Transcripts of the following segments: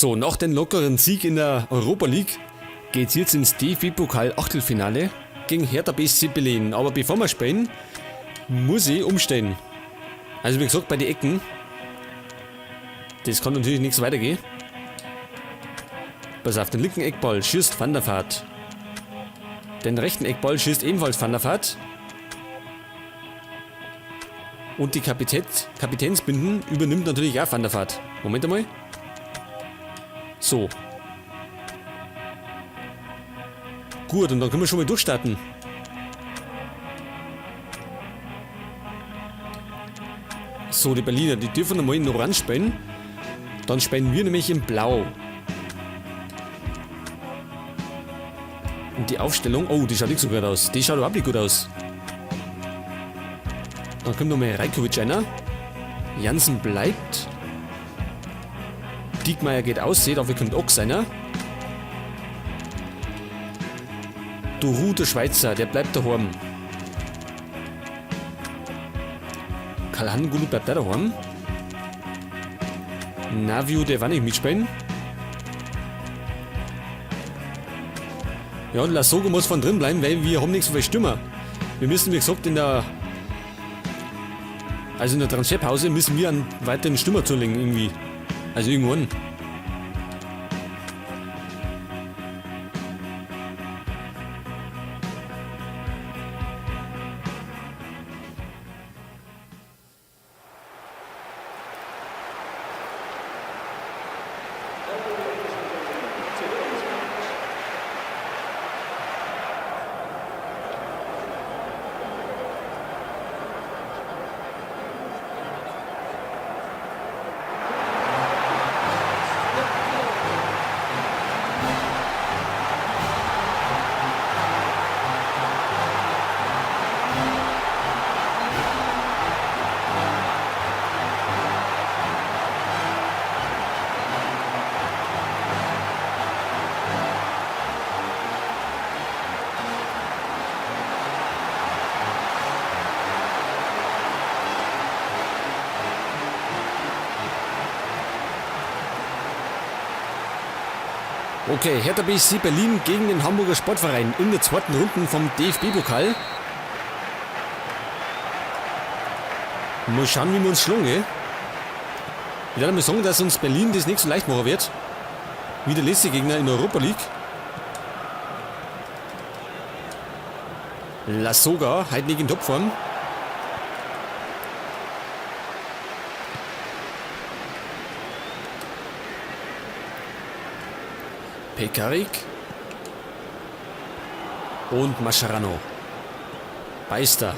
So, nach dem lockeren Sieg in der Europa League geht's jetzt ins DFB-Pokal Achtelfinale gegen Hertha BSC Berlin. Aber bevor wir spielen, muss ich umstellen. Also wie gesagt, bei den Ecken, das kann natürlich nichts weitergehen. Pass auf, den linken Eckball schießt Van der Vaart. Den rechten Eckball schießt ebenfalls Van der Vaart. Und die Kapitänsbinden übernimmt natürlich auch Van der Vaart. Moment einmal. So. Gut, und dann können wir schon mal durchstarten. So, die Berliner, die dürfen einmal in Orange spielen. Dann spielen wir nämlich in Blau. Und die Aufstellung, oh, die schaut nicht so gut aus. Die schaut überhaupt nicht gut aus. Dann kommt nochmal Rajkovic einer. Jansen bleibt. Diekmeier geht aus, seht, dafür kommt Ochs einer. Duru, der Schweizer, der bleibt daheim. Calhanoglu bleibt auch daheim. Navio, der war nicht mitspielen. Ja, und Lasogga muss von drin bleiben, weil wir haben nichts so viel Stürmer. Wir müssen, wie gesagt, in der Transferpause müssen wir einen weiteren Stürmer zulegen irgendwie. Also irgendwann. Okay, Hertha BSC Berlin gegen den Hamburger Sportverein in der zweiten Runde vom DFB-Pokal. Mal schauen, wie wir uns schlagen, gell? Ich werde mal sagen, dass uns Berlin das nicht so leicht machen wird. Wie der letzte Gegner in der Europa League. Lasogga, heute nicht in Topform. Pekarik und Mascherano. Beister.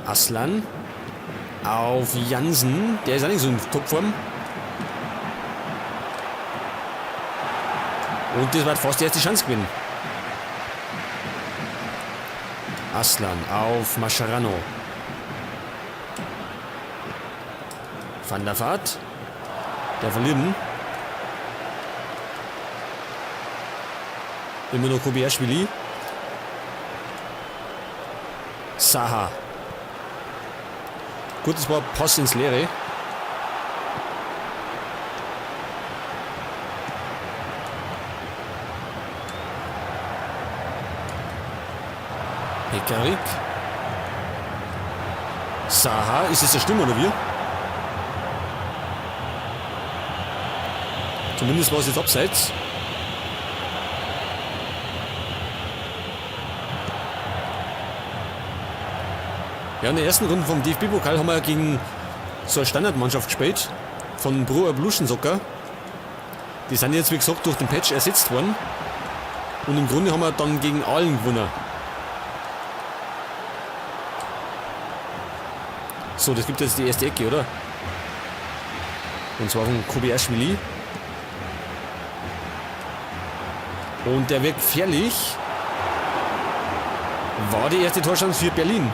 Aslan auf Jansen. Der ist auch nicht so in Topform. Und das war fast die erste Chance gewesen. Aslan auf Mascherano. Van der Vaart. Der verliert ihn. Immer noch Kobiashvili. Saha. Gut, das war Pass ins Leere. Pekarik. Saha, ist es der Stürmer oder wie? Zumindest war es jetzt abseits. Ja, in der ersten Runde vom DFB-Pokal haben wir gegen so eine Standardmannschaft gespielt. Von Pro Evolution Soccer. Die sind jetzt, wie gesagt, durch den Patch ersetzt worden. Und im Grunde haben wir dann gegen Aalen gewonnen. So, das gibt jetzt die erste Ecke, oder? Und zwar von Kobiashvili. Und der wird gefährlich. War die erste Torchance für Berlin.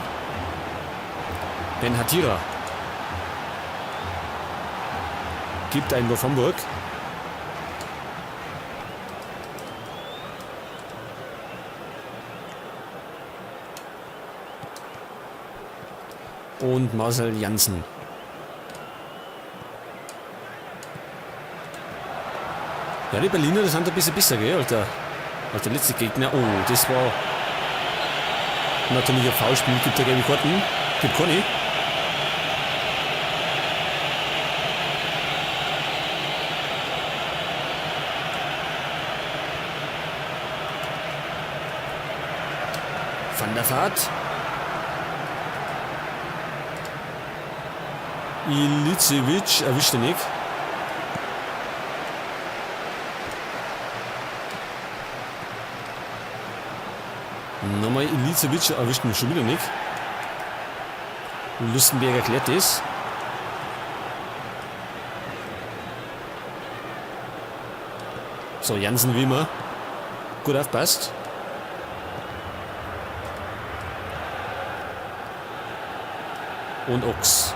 Ben Hatira. Gibt einen auf Hamburg. Und Marcel Jansen. Ja, die Berliner, das sind ein bisschen besser, gell, Alter. Als der letzte Gegner. Oh, das war natürlich ein Foulspiel. Gibt da gelbe Karten? Gibt keine. Van der Vaart. Ilicevic erwischt er nicht. Nochmal Ilicevic erwischt ihn schon wieder nicht. Lustenberger klärt das. So, Jansen wie immer. Gut aufpasst. Und Ochs.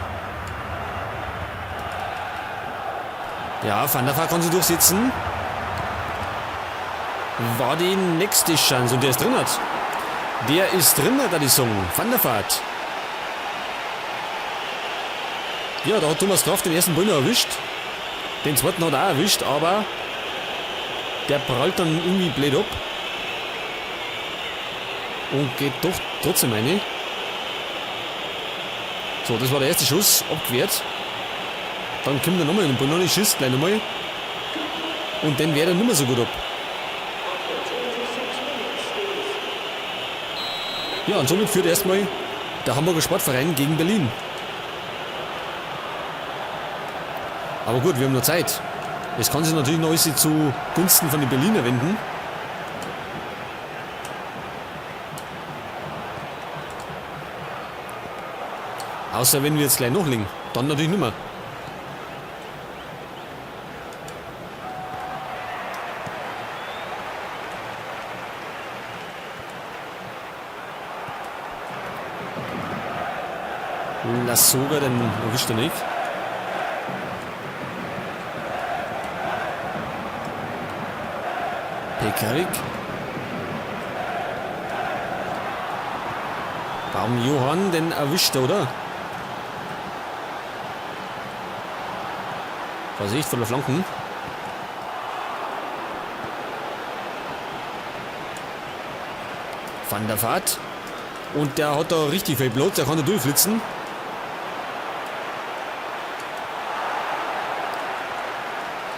Ja, Van der Vaart kann sich durchsetzen. War die nächste Chance und der ist drin hat. Der ist drin, hat die Song. Van der Vaart. Ja, da hat Thomas Kraft den ersten Ball noch erwischt. Den zweiten hat er auch erwischt, aber der prallt dann irgendwie blöd ab. Und geht doch trotzdem rein. So, das war der erste Schuss, abgewehrt. Dann kommt er nochmal in den Ball, noch nicht schießt gleich nochmal. Und dann wehrt er nicht mehr so gut ab. Ja, und somit führt erstmal der Hamburger Sportverein gegen Berlin. Aber gut, wir haben noch Zeit. Es kann sich natürlich noch alles zugunsten von den Berliner wenden. Außer wenn wir jetzt gleich noch liegen. Dann natürlich nicht mehr. Lasogga, den erwischt er nicht. Pekarik. Baum Johann, den erwischt er, oder? Vorsicht vor der Flanken. Van der Vaart. Und der hat da richtig viel Platz, der kann da durchflitzen.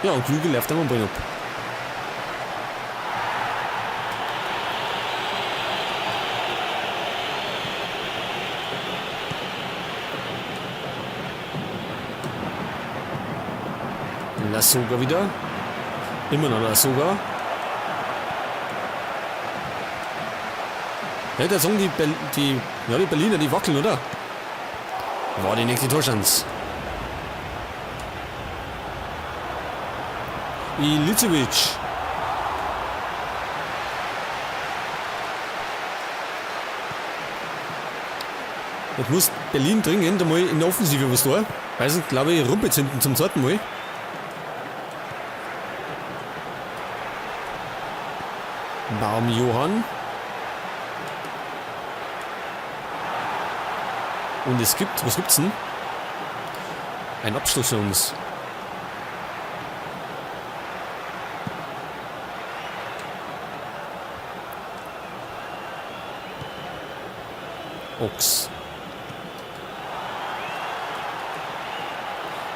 Ja, und Klügel läuft einmal Ball ab. Lasogga wieder. Immer noch Lasogga. Ja, da sagen die Berliner, die wackeln, oder? War die nächste Torschance. Ilicevic. Jetzt muss Berlin dringend einmal in der Offensive was tun. Weil sie, glaube ich, rumpelt hinten zum zweiten Mal. Baum Johann. Und es gibt, was gibt's denn? Ein Abschluss für uns. Ochs.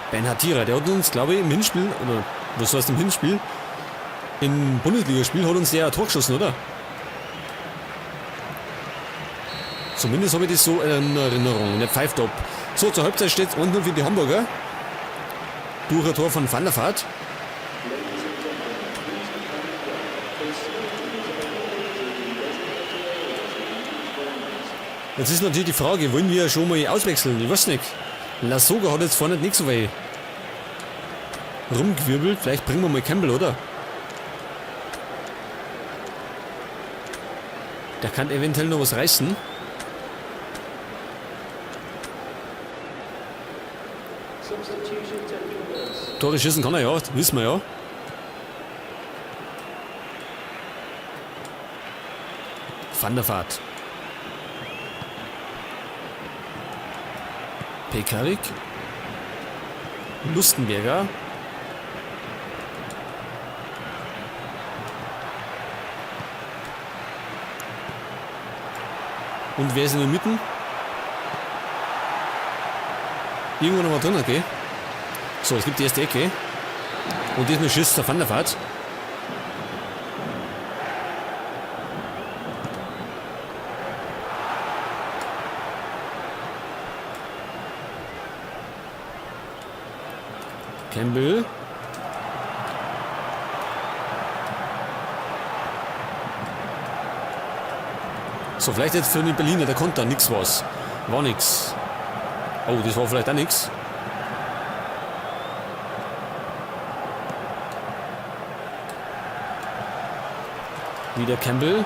Ben Hatira, der hat uns, glaube ich, im Hinspiel, oder was heißt im Hinspiel? Im Bundesligaspiel hat uns der ein Tor geschossen, oder? Zumindest habe ich das so in Erinnerung. Und er pfeift ab. So, zur Halbzeit steht es 1-0 für die Hamburger. Durch ein Tor von Van der Vaart. Jetzt ist natürlich die Frage, wollen wir schon mal auswechseln? Ich weiß nicht. Lasogga hat jetzt vorne nicht so weit rumgewirbelt. Vielleicht bringen wir mal Campbell, oder? Der kann eventuell noch was reißen. Tore schießen kann er ja, wissen wir ja. Van der Vaart. Pekarik. Lustenberger. Und wer ist in der Mitte? Irgendwo noch mal drin, okay. So, es gibt die erste Ecke. Und diesmal schießt der Van der Vaart. Campbell. So, vielleicht jetzt für den Berliner, der konnte da nix was. War nix. Oh, das war vielleicht auch nix. Wieder Campbell.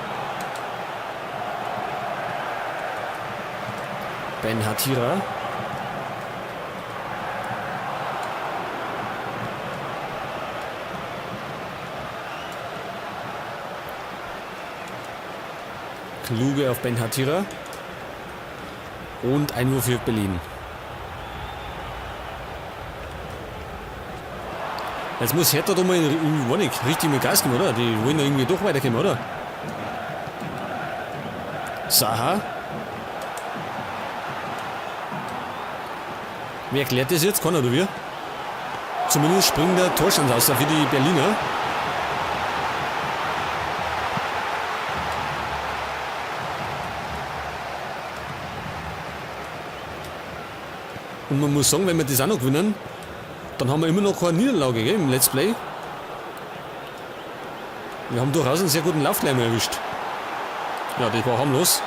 Ben Hatira. Kluge auf Ben Hatira. Und Einwurf für Berlin. Jetzt muss Hertha da mal in, richtig mit Gas geben, oder? Die wollen da irgendwie doch weiterkommen, oder? Saha. Wer erklärt das jetzt? Keiner, oder wir? Zumindest springt der Torstand aus für die Berliner. Und man muss sagen, wenn wir das auch noch gewinnen, dann haben wir immer noch keine Niederlage, gell, im Let's Play. Wir haben durchaus einen sehr guten Lauf gleich mal erwischt. Ja, das war harmlos.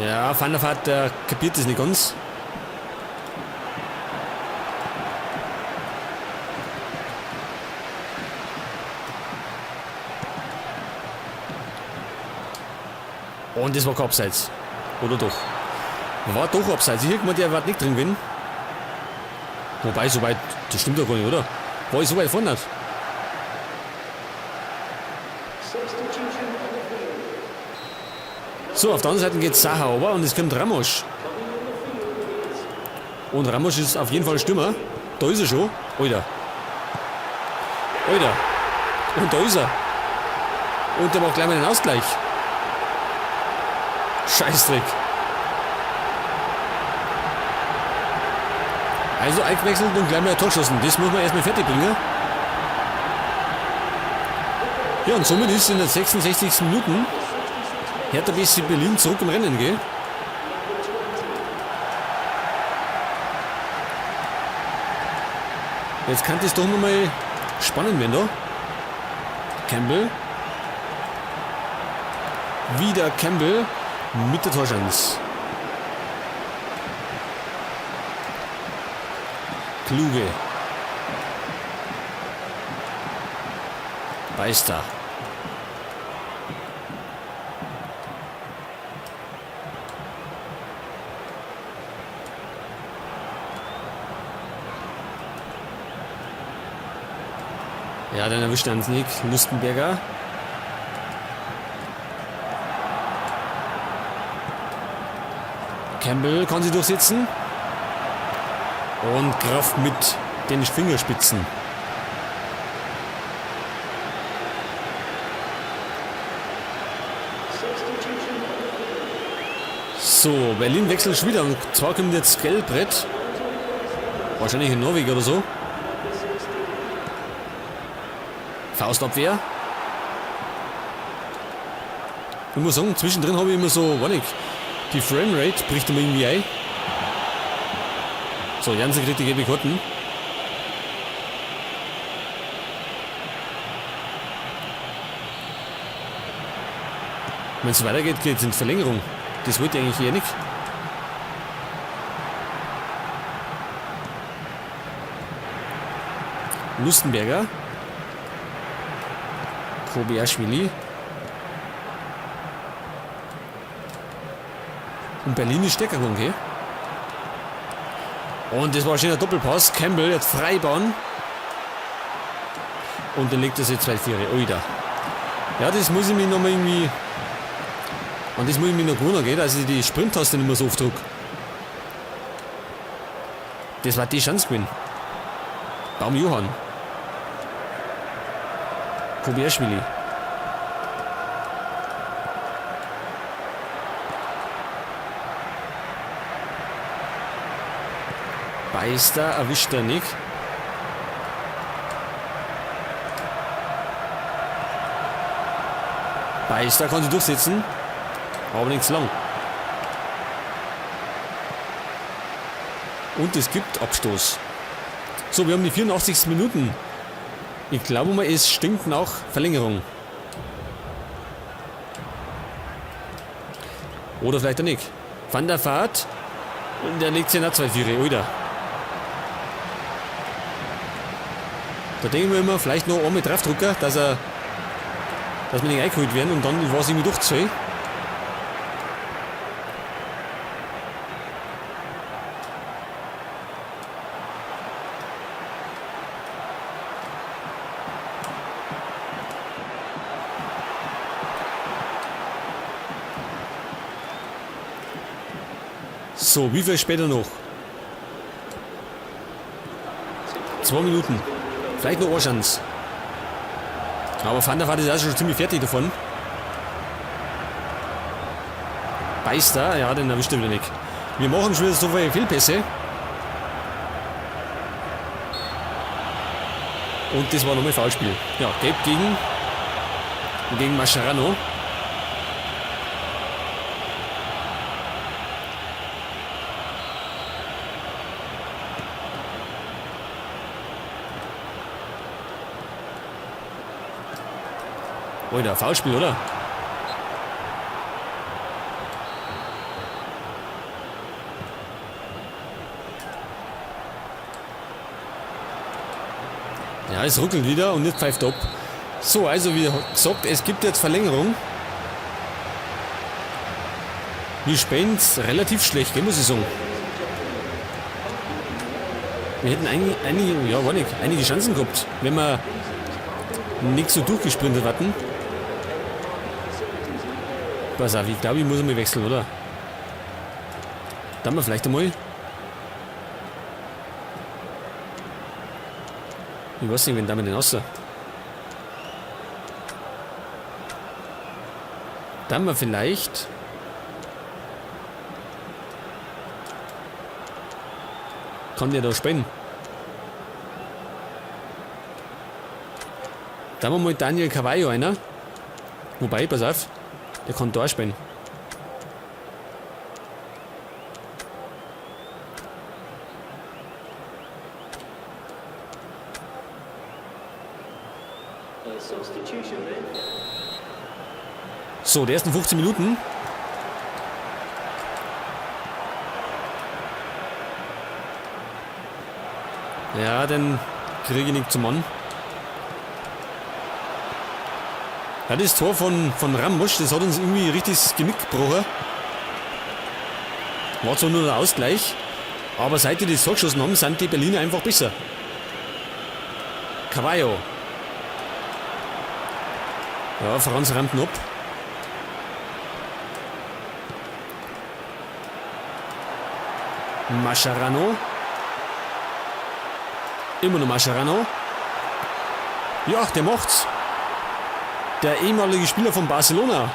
Ja, Van der Vaart, der kapiert das nicht ganz. Und das war kein Abseits. Oder doch? War doch Abseits. Ich hätte der war nicht drin gewesen. Wobei, so weit, das stimmt doch gar nicht, oder? War ich so weit vorne? So, auf der anderen Seite geht Saha runter und es kommt Ramos. Und Ramos ist auf jeden Fall Stürmer. Da ist er schon. Alter. Alter. Und da ist er. Und der macht gleich mal den Ausgleich. Scheißdreck. Also eingewechselt und gleich mal ein Tor geschossen. Das muss man erstmal fertig bringen. Ja, und somit ist in der 66. Minute Hertha BSC Berlin zurück im Rennen, gell? Jetzt kann das doch nochmal spannend werden da. Campbell. Wieder Campbell mit der Torschance. Kluge. Beister. Ja, dann erwischt er uns nicht. Lustenberger. Campbell kann sich durchsetzen. Und Kraft mit den Fingerspitzen. So, Berlin wechselt schon wieder. Und zwar kommt jetzt Skjelbred. Wahrscheinlich in Norwegen oder so. Faustabwehr. Ich muss sagen, zwischendrin habe ich immer so, weiß nicht, die Framerate bricht immer irgendwie ein. So, Jansen kriegt die gelbe Karten. Wenn es weitergeht, geht es in Verlängerung. Das wollte ich eigentlich eher nicht. Lustenberger. Kobiaschwili. Und Berlin ist stärker geworden, okay? Und das war ein schöner Doppelpass. Campbell jetzt Freibahn. Und dann legt er sich 2-4. Oida. Ja, das muss ich mich nochmal irgendwie. Und das muss ich mich noch gewöhnen, gell, dass ich die Sprint-Taste nicht mehr so oft drücke. Das war die Chance gewesen. Baum Johann. Kobiaschwili. Beister erwischt er nicht. Beister kann sich durchsetzen. Aber nicht zu lang. Und es gibt Abstoß. So, wir haben die 84. Minuten. Ich glaube mal, es stinkt nach Verlängerung. Oder vielleicht auch nicht. Van der Vaart. Und der legt sich noch 2-4. Alter. Da denke ich mir immer, vielleicht noch einmal draufdrücken, dass wir nicht eingeholt werden und dann war es irgendwie doch zu. So, wie viel später noch? 2 Minuten. Vielleicht noch eine Chance. Aber Van der Vaart ist auch schon ziemlich fertig davon. Beister, ja, den erwischt er wieder nicht. Wir machen schon wieder so viele Fehlpässe. Und das war nochmal Foulspiel. Ja, Gelb gegen Mascherano. Alter, Foulspiel, oder? Ja, es ruckelt wieder und nicht pfeift ab. So, also wie gesagt, es gibt jetzt Verlängerung. Wir spielen relativ schlecht, gell, muss ich sagen. Wir hätten einige Chancen gehabt, wenn wir nicht so durchgesprintet hatten. Pass auf, ich glaube, ich muss einmal wechseln, oder? Dann mal vielleicht einmal. Ich weiß nicht, wen da mit den aussah. Dann mal vielleicht. Kann der da spielen? Da haben wir mal Daniel Carvalho einer. Wobei, pass auf, der kann da spielen. So, die ersten 15 Minuten. Ja, den kriege ich nicht zum Mann. Ja, das Tor von Ramos, das hat uns irgendwie richtig das Genick gebrochen. War zwar nur ein Ausgleich, aber seit die das Tor geschossen haben, sind die Berliner einfach besser. Carvalho. Ja, Franz rammt ihn ab. Mascherano. Immer noch Mascherano. Ja, der macht's. Der ehemalige Spieler von Barcelona.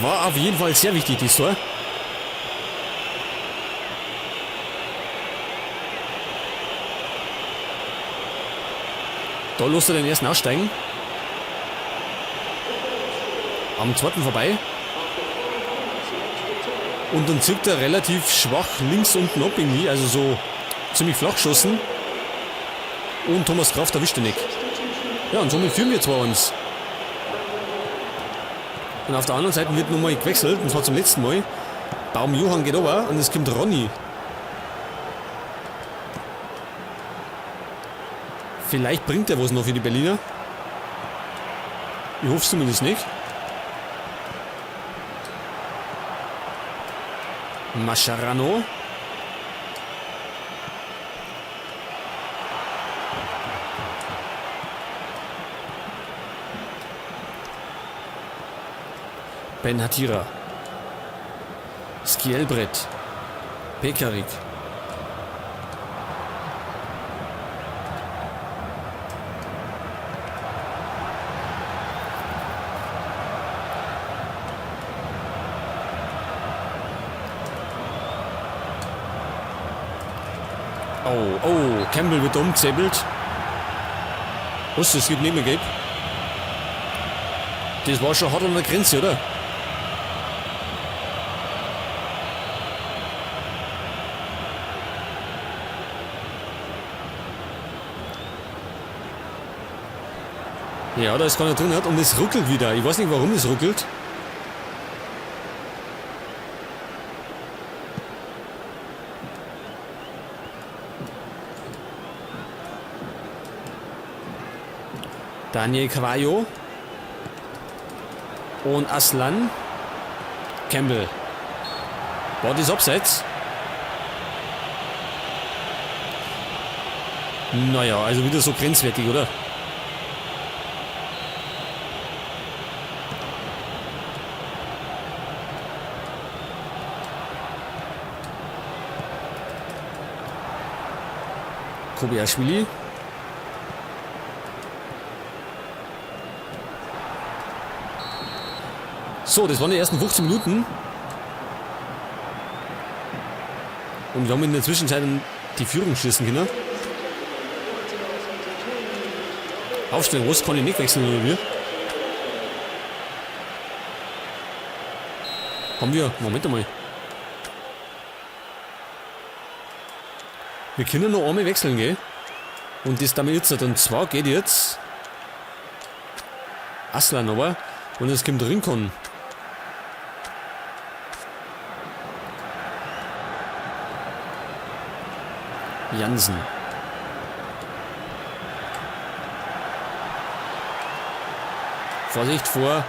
War auf jeden Fall sehr wichtig, das Tor. Da lässt er den ersten aussteigen. Am zweiten vorbei. Und dann zirkt er relativ schwach links unten ab irgendwie, also so ziemlich flach geschossen. Und Thomas Kraft erwischt ihn nicht. Ja, und somit führen wir 2-1. Und auf der anderen Seite wird nochmal gewechselt, und zwar zum letzten Mal. Baum Johann geht runter und es kommt Ronny. Vielleicht bringt er was noch für die Berliner. Ich hoffe es zumindest nicht. Mascherano. Ben Hatira. Skjelbred. Pekarik. Oh, oh, Campbell wird umzäppelt. Was, das gibt nicht mehr gelb. Das war schon hart an der Grenze, oder? Ja, da ist keiner drin hat und es ruckelt wieder. Ich weiß nicht, warum es ruckelt. Daniel Carvalho und Aslan Campbell. War das abseits? Naja, also wieder so grenzwertig, oder? Kobiaschwili. So, das waren die ersten 15 Minuten. Und wir haben in der Zwischenzeit die Führung schießen können. Aufstellen, was kann ich nicht wechseln oder wie? Haben wir, Moment einmal. Wir können noch einmal wechseln, gell? Und das damit jetzt. Und zwar geht jetzt Aslan aber. Und es kommt Rincon. Jansen. Vorsicht vor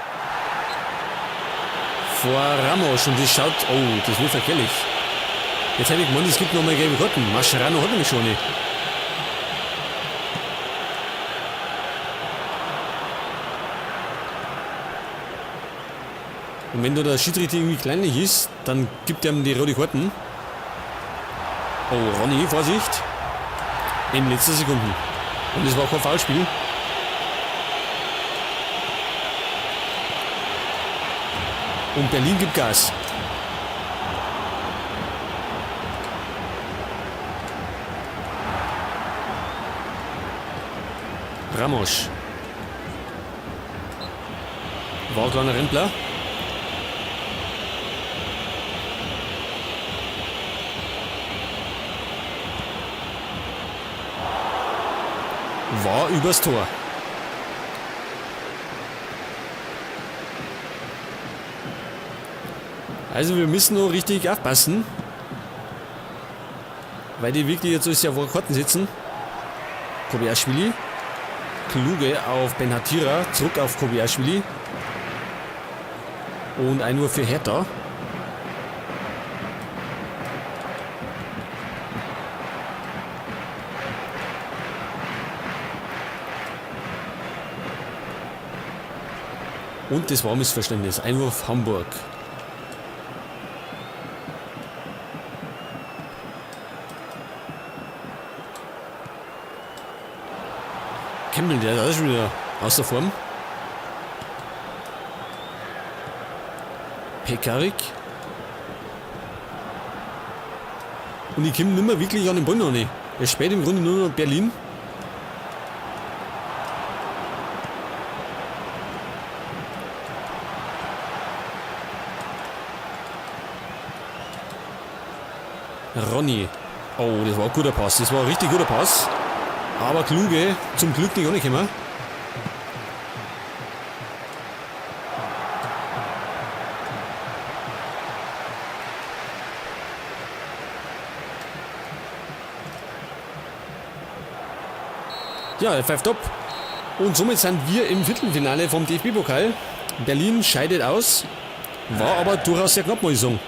Ramos. Und das schaut. Oh, das wird verkehrlich. Jetzt hätte ich gemeint, es gibt nochmal gelbe Karten. Mascherano hat nämlich schon eine. Und wenn da der Schiedsrichter irgendwie kleinlich ist, dann gibt er ihm die rote Karten. Oh, Ronny, Vorsicht. In letzter Sekunde. Und es war kein Foulspiel. Und Berlin gibt Gas. Ramos. War ein kleiner Rempler. War übers Tor. Also wir müssen nur richtig aufpassen. Weil die wirklich jetzt so sehr vor Karten sitzen. Kobiaschwili. Kluge auf Ben Hatira. Zurück auf Kobiaschwili. Und 1 Uhr für Hertha. Und das war Missverständnis. Einwurf Hamburg. Campbell, der ist schon wieder aus der Form. Pekarik. Und ich komme nicht mehr wirklich an den Ball noch nicht. Er spielt im Grunde nur noch Berlin. Ronny. Oh, das war ein guter Pass. Das war ein richtig guter Pass. Aber kluge, zum Glück nicht angekommen. Ja, er pfeift ab. Und somit sind wir im Viertelfinale vom DFB-Pokal. Berlin scheidet aus. War aber durchaus sehr knapp, muss ich sagen.